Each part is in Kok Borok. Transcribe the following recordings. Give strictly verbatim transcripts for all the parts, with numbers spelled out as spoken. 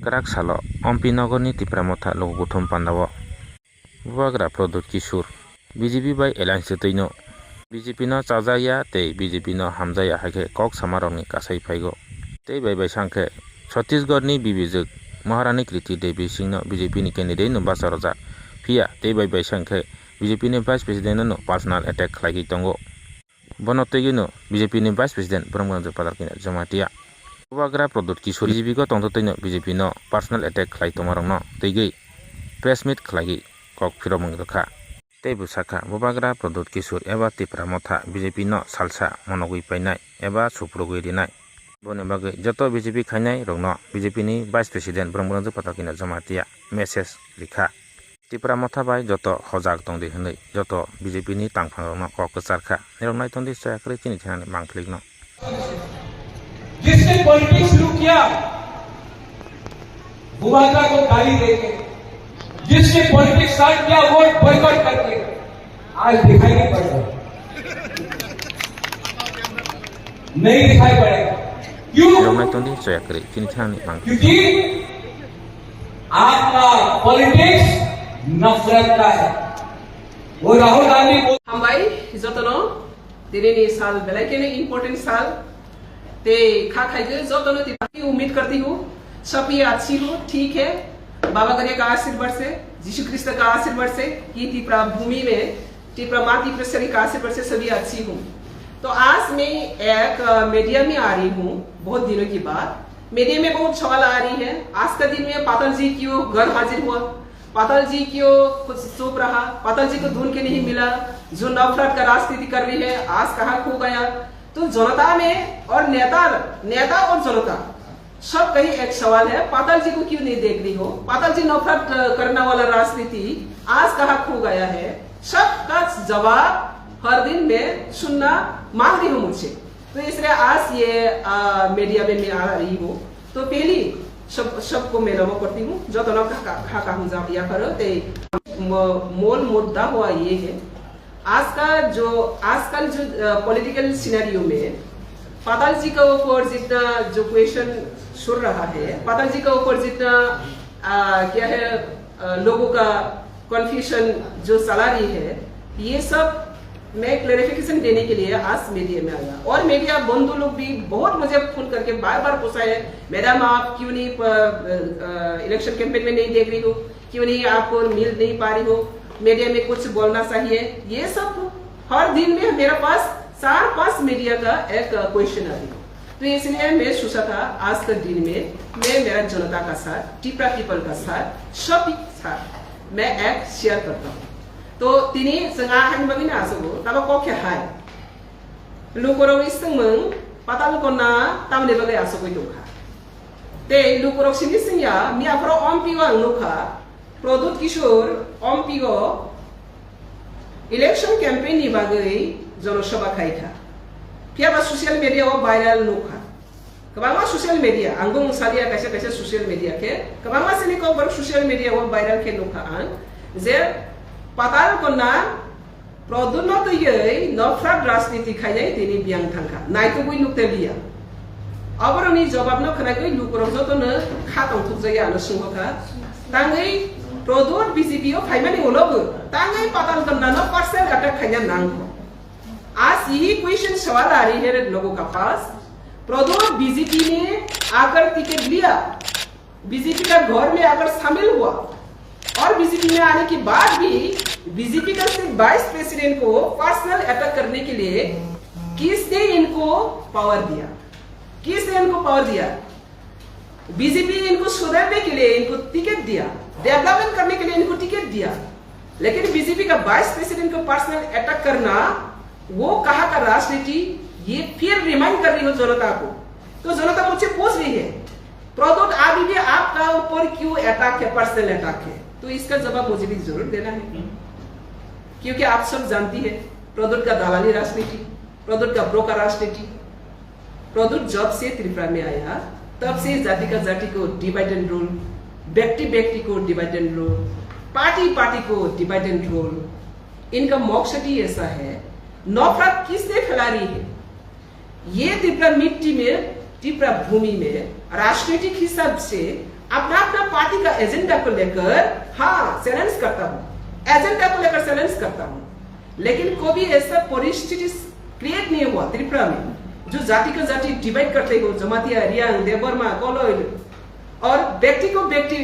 Kwrak salo Ompi Nogorni Tipra Motha luku kuthum pandao Bubagra Pradyut Kishore B J P bai alliance twino B J P no chajakya tei B J P no hamjakya hai khe kok samarokni kasai phaigo. Tei bai bai sangkhe Chhattisgarhni bibijwk Maharani Kriti Devi Singhno B J P ni candidate no bacha rwjak. Phiya tei bai bai sangkhe B J P ni Vice President no personal attack khlaigwi tongo. Bono twigwino B J P ni Vice President Brahmaganja Patalkina Jamatia Bubagra Pradyut Kishore B J P go tongthotoino B J P no personal attack khlai tongmarokno twigwi press meet khlaigwi kok phirokmung rwkha. Tei bwsakha Bubagra Pradyut Kishore eba Tipra Motha B J P no salsa monogwi painai eba suprugwi rinai. Boni bagwi joto B J P khainai rokno B J P ni Vice President Brahmaganja Patalkina Jamatia message rikha. Tipra Motha bai joto hojak tongdi hwnwi joto B J P ni tangphangrokno kok kwcharkha. Nirok nai tongdi chaya kwrwi chini thinani mangphilikno. जिसने पॉलिटिक्स शुरू किया, बुबाता को गाली देके, जिसने politics start किया, vote boycott करके, आज दिखाई नहीं पड़ रहा, नहीं दिखाई पड़ेगा। क्यों? Nirok nai tongdi chaya kwrwi chini thinani mangphilik. क्योंकि आपका पॉलिटिक्स नफरत का है। वो राहुल गांधी को Hambai jotono, tini ni sal belai khe important sal. Te kha khai ke jotono tini ki उम्मीद करती हूँ, सब ही अच्छी हो, ठीक है। बाबा गणेश का आशीर्वाद से, यीशु ख्रीस्त का आशीर्वाद से, ये त्रिपुरा भूमि में, त्रिपुरा माँ त्रिपुरेश्वरी का आशीर्वाद से सभी अच्छी हूँ। तो आज मैं एक, अ, मीडिया में आ रही हूँ, बहुत दिनों के बाद। मीडिया में बहुत सवाल आ रही है, आज का दिन में पाताल जी क्यों घर हाजिर हुआ, पाताल जी क्यों कुछ चुप रहा, पाताल जी को ढूंढ के नहीं मिला, जो नफरत का राजनीति कर रही है, आज कहाँ खो गया? तो जनता में और नेता, नेता और जनता, सब कहीं एक सवाल है, पाताल जी को क्यों नहीं देख रही हो? पाताल जी नफरत, अ, करने वाला राजनीति आज कहाँ खो गया है? सबका जवाब हर दिन मैं सुनना मांग रही हूँ मुझसे। तो इसलिए आज ये, अ, मीडिया में मैं आ रही हूँ। तो पहली सब, सबको मैं नमो करती हूँ। जो दोनों का, का, का, का हम जा, या करो, ते म-, मूल मुद्दा हुआ ये है, आज का जो, आजकल जो, अ, पॉलिटिकल सिनेरियो में पाताल जी का ऊपर जितना जो क्वेश्चन सुर रहा है, पाताल जी का ऊपर जितना, अ, क्या है, अ, लोगों का कन्फ्यूजन जो चला रही है, ये सब मैं क्लैरिफिकेशन देने के लिए आज मीडिया में आया। और मीडिया बंधु लोग भी बहुत मुझे फोन करके बार बार पूछा है, "मैडम, आप क्यों नहीं प-, अ, अ, इलेक्शन कैंपेन में नहीं देख रही हो, क्यों नहीं आपको मिल नहीं पा रही हो, मीडिया में कुछ बोलना चाहिए।" ये सब हर दिन में मेरे पास चार पांच मीडिया का एक क्वेश्चन आती है। तो इसलिए मैं सोचा था आज के दिन में मैं मेरा जनता का साथ, टिपरा पीपल का साथ, सभी साथ मैं एक शेयर करता हूँ। तो tini chwng a haini bagwi no achugo, tabo kok khe hai. Lukurokni swngmung Patal Konna tamni bagwi achugwi tongkha. Tei lukurok simi swngya, miyaphoro Ompi o ang nukha, Pradyut Kishore Ompi o election campaign ni bagwi jonosabha khaikha. Phiyaba social media o viral nukha. Kwbangma social media, ang bumung saliya kaisa kaisa social media khe, kwbangma sini kokborok social media o viral khe nukha ang je Patal Konna Pradyut no twiwi nofrat rajniti khainai tini biyang thangkha, naitugwi nukte liya. Aboroni jobab no khwnagwi lukurok jotono kha tongthokjagwi ano swngkha. Tangwi Pradyut B J P o phaimani ulo bo tangwi Patal Konna no personal attack khaina nangkho. आज यही क्वेश्चन सवाल आ रही है लोगों का पास, प्रद्युत बीजेपी ने आकर टिकट लिया, बीजेपी का घर में आकर शामिल हुआ और बीजेपी में आने के बाद भी बीजेपी का सिर्फ वाइस प्रेसिडेंट को पर्सनल अटैक करने के लिए किसने इनको पावर दिया? किसने इनको पावर दिया? बीजेपी इनको सुधरने के लिए इनको टिकट दिया, डेवलपमेंट करने के लिए इनको टिकट दिया, लेकिन बीजेपी का वाइस प्रेसिडेंट को पर्सनल अटैक करना, वो कहाँ का राजनीति? ये फिर रिमाइंड कर रही हूँ जनता को। तो जनता मुझसे पूछ रही है, प्रद्युत, अभी भी आपका ऊपर क्यों अटैक है, पर्सनल अटैक है? तो इसका जवाब मुझे भी जरूर देना है, क्योंकि आप सब जानती है प्रद्युत का दलाली राजनीति, प्रद्युत का ब्रोकर राजनीति। प्रद्युत जब से त्रिपुरा में आया, तब से जाति का जाति को डिवाइड एंड रूल, व्यक्ति व्यक्ति को divide and rule, party party को डिवाइड एंड रूल। इनका मकसद ही ऐसा है, नफरत किसने फैला रही है? ये त्रिपुरा मिट्टी में, त्रिपुरा भूमि में राजनीतिक हिसाब से अपना अपना पार्टी का एजेंडा को लेकर, हाँ, चैलेंज करता हूँ, एजेंडा को लेकर चैलेंज करता हूँ, लेकिन कभी ऐसा परिस्थिति क्रिएट नहीं हुआ त्रिपुरा में जो जाति का जाति डिवाइड करते हो, जमातिया, रियांग, देबबर्मा, कोलोइल, और व्यक्ति को व्यक्ति,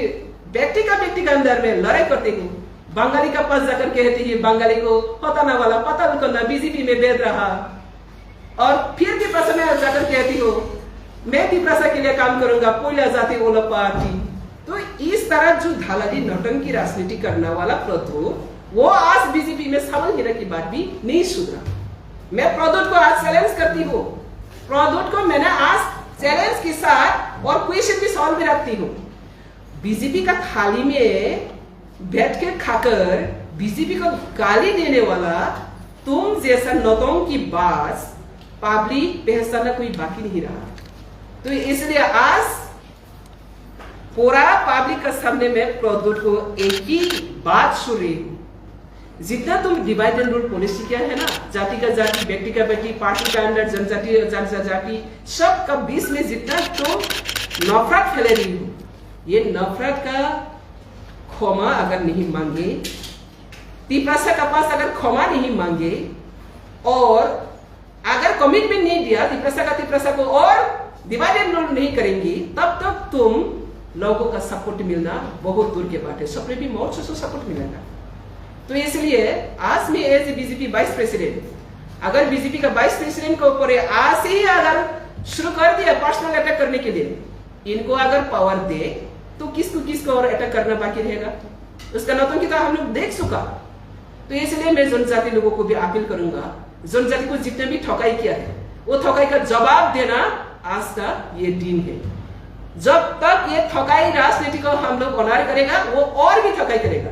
व्यक्ति का व्यक्ति के अंदर में लड़ाई करते हो। बंगाली का पास जाकर कहती है बंगाली को हटाना वाला पता उनको ना, बीजेपी में बैठ रहा। और फिर तिपरासा में जाकर कहती हो, मैं तिपरासा के लिए काम करूंगा, कोयला जाति वाला पार्टी। तो इस तरह जो धालाली नौटंकी राजनीति करने वाला प्रद्युत, वो आज बीजेपी में शामिल होने के बाद भी नहीं सुधरा। मैं प्रद्युत को आज चैलेंज करती हूँ, प्रद्युत को मैंने आज चैलेंज के साथ और क्वेश्चन भी सवाल भी रखती हूँ। बीजेपी का थाली में बैठ के खाकर बीजेपी को गाली देने वाला तुम जैसा नौटंकी बाज पब्लिक पहचानना कोई बाकी नहीं रहा। तो इसलिए आज पूरा पब्लिक का सामने मैं प्रद्युत को एक ही बात सुन रही हूँ, जितना तुम डिवाइड एंड रूल पॉलिसी किया है ना, जाति का जाति, व्यक्ति का व्यक्ति, पार्टी का अंडर, जनजाति और जनजाति, सब का बीच में जितना तुम नफरत फैला रही हो, ये नफरत का क्षमा अगर नहीं मांगे, तिपरासा का पास अगर क्षमा नहीं मांगे और अगर कमिटमेंट नहीं दिया तिपरासा का तिपरासा को और डिवाइड एंड रूल नहीं करेंगे, तब तक तुम लोगों का सपोर्ट मिलना बहुत दूर के बात है। सपने भी मौत से सपोर्ट मिलेगा। तो इसलिए आज मैं as a BJP vice president, अगर बीजेपी का वाइस प्रेसिडेंट के ऊपर आज से ही अगर शुरू कर दिया पर्सनल अटैक करने के लिए, इनको अगर पावर दे तो किसको किसको और अटैक करना बाकी रहेगा? उसका नौटंकी तो हम लोग देख चुका। तो इसलिए मैं जनजाति लोगों को भी अपील करूंगा, जनजाति को जितने भी ठगाई किया है, वो ठगाई का जवाब देना आज का ये दिन है। जब तक ये ठगाई राजनीति को हम लोग ऑनर करेगा, वो और भी ठगाई करेगा।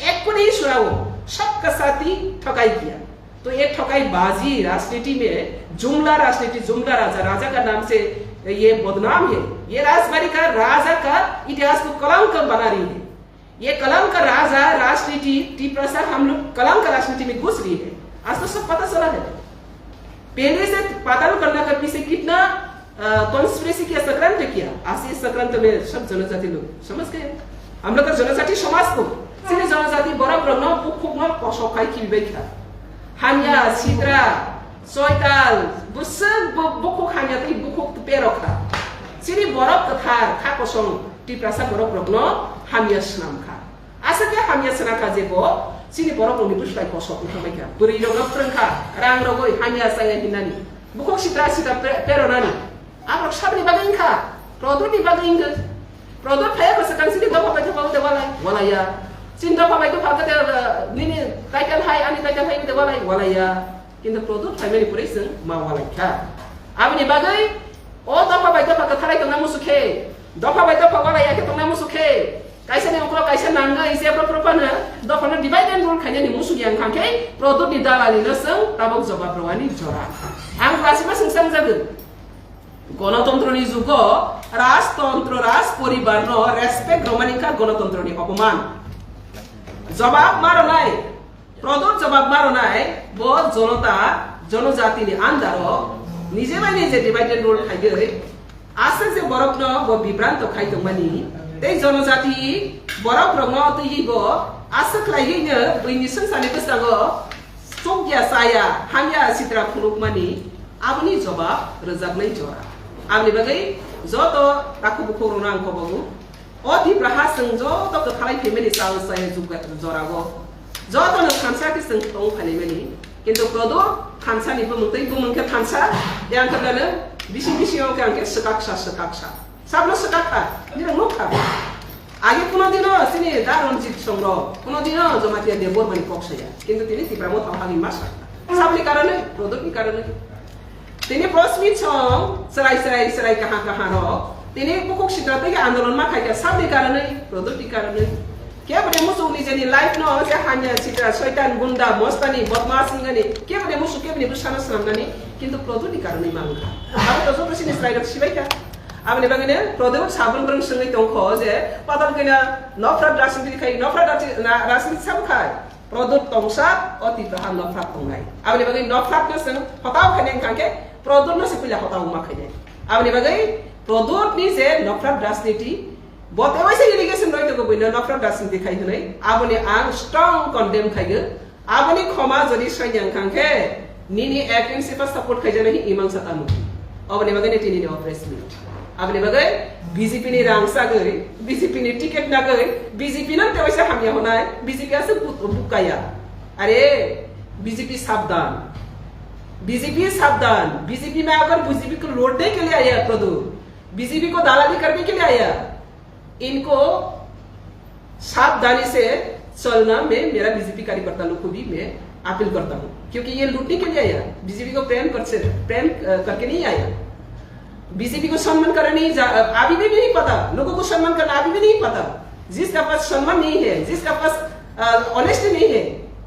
एक को नहीं सुना, वो सबका साथ ही ठगाई किया। तो ये ठगाईबाजी राजनीति में, जुमला राजनीति, जुमला राजा, राजा का नाम से ये बदनाम है। ये राजबाड़ी का राजा का इतिहास को कलंक बना रही है। ये कलंक राजा राजनीति, तिपरासा हम लोग कलंक राजनीति में घुस रही है। आज तो सब पता चला है। पहले से पाताल गंगा का पीछे कितना, अ, कॉन्स्पिरेसी किया, षड्यंत्र किया। आज ये षड्यंत्र में सब जनजाति लोग समझ गए। हम लोग का जनजाति समाज को, सिर्फ जनजाति बड़ा प्रॉब्लम, वो खूब ना पशु खाई की भी बैठा। हानिया, सिद्रा, चैताल, बुसुक, बु-, बुखुक हानिया, ती बुखुक तो पेरो खा। सिर्फ बड़ा कथार, खा कसम, तिपरासा बड़ा प्रॉब्लम, हानिया सुनाम खा। Aswk khe hamya swnam kha je bo chini borok rokni bwswlai kosok wngkha bai kha. Bwrwi rokno phrwng kha, rang rogwi hamya chaya hinani. Bukhuk sitra sitra pe-, peronani. Aborok saboni bagwi wngkha, Prodot ni bagwi wngkha. Prodot phaiya khe swkang chini dopha bai dopha wngde walai, walaiya. Chini dopha bai dopha wngde, uh, nini title hai, ani title hai wngde walai, walaiya. Kintu Prodot phaimani pore chwng ma walai kha. Aboni bagwi o dopha bai dopha kwtharai tongna musu khe, dopha bai dopha walai ya khe tongna musu khe, kaisa ni ukulok kaisa nangwi jephru phru phano dophano divide and rule khainani musu yang kha khe Prodot ni dalali no chwng tabok jobab rwani jora. Ang kwlasi ma chwng samjagwi. Gonotontro ni jugo rajtontro, raj poribar no respect rwmani kha gonotontro ni opoman. Jobab ma rwnai. Prodot jobab ma rwnai, bo jonota, jonojati ni andaro nije bai nije divide and rule khaiwi aswk je borokno bo bibranto khai tongmani, tei jonojati borok rokno twiwi bo aswk khlaiwi no buini swngcharni bwskango chukya chaya hamya sitra phunukmani, aboni jobab rwjaknai jora. Aboni bagwi joto takhuk bukhuk rokno ang kobogo. O Tipra ha chwng joto kwthalai phaimani chal chaya jora o. Jotono thansa khe chwng tong phaimani. Kintu Prodot thansa ni bumung tei bumung khe thansa, yang khe bwlano bising bising o khe ang khe swkaksa swkaksa. Sabno swkakha, nini nuk kha. Age kuno dino chini da Ranjit Song rok, kuno dino Jamatia Debbarma ni kok saya. Kintu tini Tipra Motha o hagwi ma sa. Sabni karone, Prodot ni karone. Tini press meet song, chwrai chwrai chwrai kaham kaham rok. Tini bukhuk sitra twi andolon ma khai kha, sabni karonwi, Prodot ni karonwi. Kebo de musuk ni jeni life no, je hanya sitra, soitan, gunda, mostani, bodmas wngani. Kebo de musuk, kebo ni bwsano swnamnani, kintu Prodot ni karonwi ma wngkha. Abo to joto sini chwrai rok sibai kha. Aboni bagwi no, Prodot sabon brwng swngwi tongkho je, patal kena nofrat rajniti khai, nofrat rajniti, na, rajniti sabo khai. Prodot tongsa, o Tipra ha nofrat tongnai. Aboni bagwi nofrat no chwng hotao khainai wngkha khe, Prodot no se puila hotao ma khainai. Aboni bagwi Prodot ni je nofrat rajniti, Bo tewaisa allegation roi tongo buino nafrat rajniti khai hwnwi, aboni ang strong condemn khaigo. Aboni khoma jodi soinyang khang khe, nini against se support khaijana hi imang sa tamo. Aboni bagwi ni tini ni press meet. Aboni bagwi B J P ni rang sagwi, B J P ni ticket nagwi, B J P no tewaisa hamya honai, B J P ase bu-, bukaya. Are, B J P sabdan. B J P sabdan. B J P mein agar B J P ko lotne ke liye aaya hai, Pradhu. B J P ko dalali karne ke liye aaya hai. इनको सावधानी से चलना, मैं मेरा बीजेपी कार्यकर्ता लोग को भी मैं अपील करता हूँ, क्योंकि ये लूटने के लिए आया, बीजेपी को प्रेम कर से, प्रेम, अ, करके नहीं आया। बीजेपी को सम्मान करना नहीं जा-, अभी भी नहीं पता, लोगों को सम्मान करना अभी भी नहीं पता। जिसका पास सम्मान नहीं है, जिसका पास, अ, ऑनेस्टी नहीं है,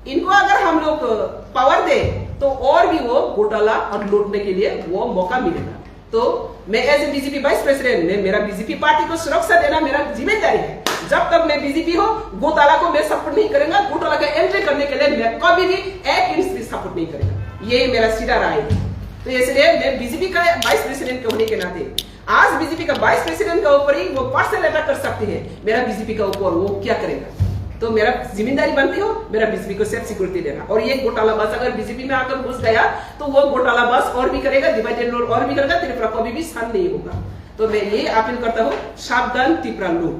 इनको अगर हम लोग, अ, पावर दे, तो और भी वो घोटाला और लूटने के लिए वो मौका मिलेगा। तो मैं as a BJP vice president, मैं, मेरा बीजेपी पार्टी को सुरक्षा देना मेरा जिम्मेदारी है। जब तक मैं बीजेपी हूँ, घोटाला को मैं सपोर्ट नहीं करूंगा, घोटाला का एंट्री करने के लिए मैं कभी भी एक इंच भी सपोर्ट नहीं करूंगा। ये मेरा सीधा राय है। तो इसलिए मैं बीजेपी का वाइस प्रेसिडेंट होने के नाते आज बीजेपी का वाइस प्रेसिडेंट का ऊपर ही वो पर्सनल अटैक कर सकती है, मेरा बीजेपी का ऊपर वो क्या करेगा? तो मेरा जिम्मेदारी बनती हो, मेरा बीजेपी को सेफ सिक्योरिटी देना। और ये घोटाला बस अगर बीजेपी में आकर घुस गया, तो वो घोटाला बस और भी करेगा, डिवाइड एंड रूल और भी करेगा, त्रिपुरा कभी भी शांत नहीं होगा। तो मैं ये अपील करता हूँ, सावधान त्रिपुरा लोग।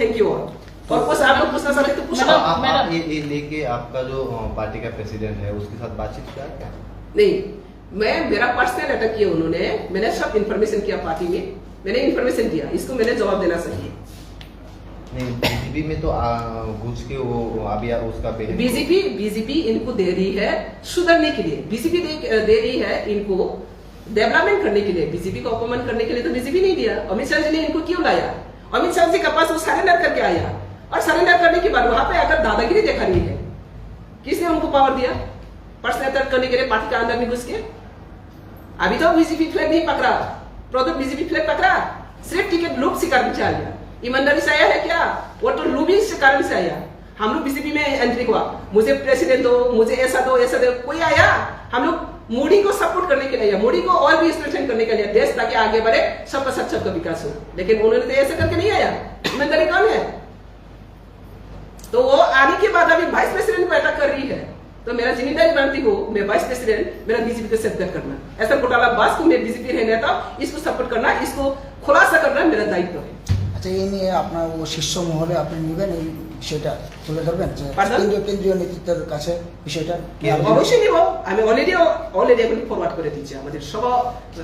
Thank you all. और कुछ आप लोग पूछना चाहते तो पूछो। मैडम, आप, मैडम। आप ये, ये लेके आपका जो, अ, पार्टी का प्रेसिडेंट है, उसके साथ बातचीत किया क्या? नहीं, मैं, मेरा पर्सनल अटैक किया उन्होंने, मैंने सब इन्फॉर्मेशन किया पार्टी में, मैंने इन्फॉर्मेशन दिया, इसको मैंने जवाब देना चाहिए। नहीं, बीजेपी में तो, आ, घुस के वो, वो अभी उसका बिहेव बीजेपी, बीजेपी इनको दे रही है सुधरने के लिए, बीजेपी दे, दे रही है इनको डेवलपमेंट करने के लिए, बीजेपी को अपमान करने के लिए तो बीजेपी नहीं दिया। अमित शाह जी ने इनको क्यों लाया? अमित शाह जी के पास वो सरेंडर करके आया और सरेंडर करने के बाद वहां पे आकर दादागिरी दिखा रही है। किसने उनको पावर दिया पर्सनल अटैक करने के लिए पार्टी के अंदर में घुस के? अभी तो बीजेपी फ्लैग नहीं पकड़ा, प्रदीप बीजेपी फ्लैग पकड़ा, सिर्फ टिकट लूट से कारण से आया। ईमानदारी से आया है क्या? वो तो लूबिंग से कारण से आया। हम लोग बीजेपी में एंट्री हुआ, मुझे प्रेसिडेंट दो, मुझे ऐसा दो, ऐसा दो, कोई आया? हम लोग मोदी को सपोर्ट करने के लिए आया, मोदी को और भी स्ट्रेंथन करने के लिए, देश ताकि आगे बढ़े, सबका साथ सबका विकास हो। लेकिन उन्होंने तो ऐसा करके नहीं आया। ईमानदारी कौन है? तो वो आने के बाद अभी वाइस प्रेसिडेंट को अटैक कर रही है। तो मेरा जिम्मेदारी बनती हो, मैं वाइस प्रेसिडेंट, मेरा बीजेपी को सेफगार्ड करना। ऐसा घोटाला बस को मैं बीजेपी रहने था, इसको सपोर्ट करना, इसको खुलासा करना मेरा दायित्व है। আচ্ছা, এই নিয়ে আপনার ও শীর্ষ মহলে আপনি নেবেন এই বিষয়টা তুলে ধরবেন যে পারবেন? কেন্দ্রীয়, কেন্দ্রীয় নেতৃত্বের কাছে বিষয়টা নিয়ে আপনি অবশ্যই নিব। আমি অলরেডি, অলরেডি এখন ফরওয়ার্ড করে দিচ্ছি আমাদের সব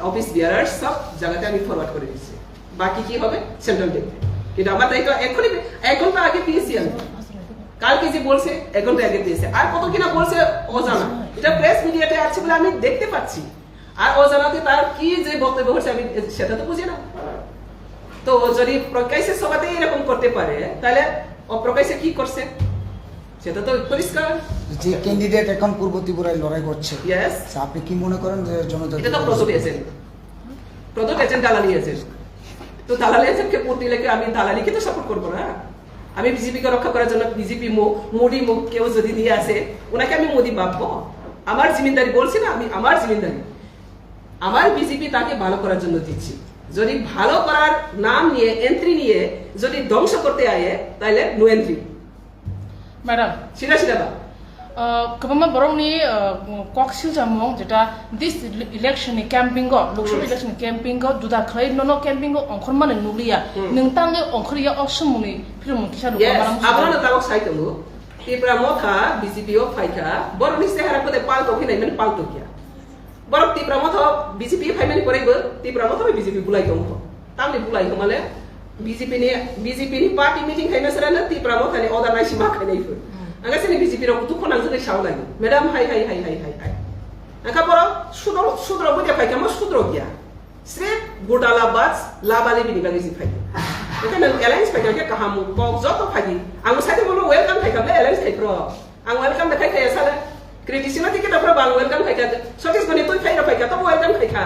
অফিস বিয়ারার সব জায়গাতে আমি ফরওয়ার্ড করে দিচ্ছি। বাকি কি হবে সেন্ট্রাল দেখবে। কিন্তু আমার দায়িত্ব এখনই, এক ঘন্টা আগে পেয়েছি আমি। কালকে যে বলছে, এক ঘন্টা আগে পেয়েছে। আর কত কিনা বলছে অজানা। এটা প্রেস মিডিয়াতে আছে বলে আমি দেখতে পাচ্ছি। আর অজানাতে তার কি যে বক্তব্য হচ্ছে আমি সেটা তো বুঝি না। তো যদি প্রকাশ্যে সভাতে এরকম করতে পারে, তাহলে অপ্রকাশ্যে কি করছে? সেটা তো পরিষ্কার। যে ক্যান্ডিডেট এখন পূর্ব ত্রিপুরায় লড়াই করছে, ইয়েস। আচ্ছা, আপনি কি মনে করেন যে জনতা এটা তো প্রদীপ এজেন্ট। প্রদীপ এজেন্ট, দালালি এজেন্ট। তো দালালি এজেন্টকে ভোট দিলে কি আমি দালালিকে তো সাপোর্ট করবো না? আমি বিজেপিকে রক্ষা করার জন্য বিজেপি মুখ, মোদি মুখ কেউ যদি নিয়ে আসে, ওনাকে আমি মোদি ভাববো? আমার জিমিনদারি বলছি না, আমি আমার জিমিনদারি, আমার বিজেপি তাকে ভালো করার জন্য দিচ্ছি। যদি ভালো করার নাম নিয়ে, এন্ট্রি নিয়ে যদি ধ্বংস করতে আয়, তাহলে no entry. Madam, sida sida ba. Uh, kwbangma borokni, uh, kok silchamung jeta this election ni camping o, Lok Sabha Hmm. election ni camping o, juda khlai nono camping o ongkhormani nukliya. Hmm. Nwng tangwi ongkhorya o swngmungni phirmung kisa nukha Yes, manang abono muchung. Tabok sai tongo. Tipra Motha B J P o phaikha, borokni sehara kode palto khe nai mani palto kya. Borok Tipra Motha B J P phaimani pore bo Tipra Motha bai B J P bulai tongo. Tamni bulai hwnmale B J P ni, B J P ni party meeting khaina sara na Tipra Motha ni order naisi ma khainai phun. Hmm. Ang sini B J P rok kutuk khonang jagwi saulai. Madam hai hai hai hai hai hai. Angkha borok sudro sudro bo de phaikha ma sudro gya. Srep gotala bas labali bini bagwi si phaikha. Angkha nang alliance phaikha khe kaham kok joto phaidi. Ang sai de bono welcome phaikha ble alliance khai pro. Ang welcome da khai kaya sala. Criticism ti kita pro bang welcome khai kaya. Sotis goni tui khai ra khai kaya, to welcome khai kha.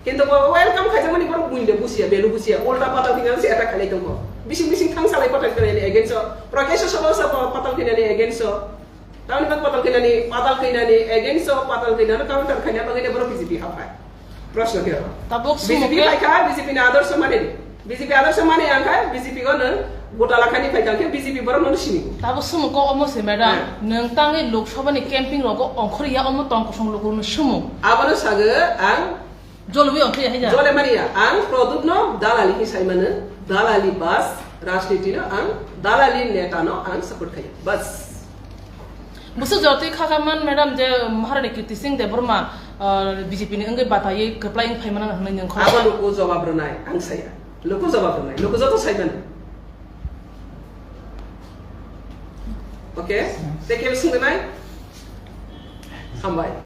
Kintu bo welcome khai jamani borok buinde busia, belu busia, ulta patal khinani si attack khalai tongo. Bising bising thang salai patal khinani against o. Prakash sabha sabha patal khinani against o. Tamni bak patal khinani, patal khinani against o, patal khinani counter khaina bagwi borok B J P haphai. Proshno khe. Tabuk B J P sumukhe. Hai kha, B J P ni adorsho mane. B J P aloksa mani ang khai, B J P go nwng gotala khaini phai kang khe B J P borok nono sini. Tabo sumo ko omo se, madam. Hmm. Nwng tangwi Lok Sabha ni camping rogo ongkhor ya omo tong kosong lukurno sumo. Abono sago ang Jolwi ongkhor ya haja. Jole mani ya, ang Pradyut no dalali hi sai mano, dalali bas, rajniti no ang, dalali neta no ang support khai. Bas. Busu jotwi khakha man, madam, je Maharani Kirti Singh Debbarma, ah, B J P ni wngwi bataiwi kwplai wng phaimana hwnwi nwng khoroksa. Abo luku jawab rwnai, ang saya. Luku jawab rwnai, luku joto sai mano. Okay? Tei kebo swngwi nai? Hambai.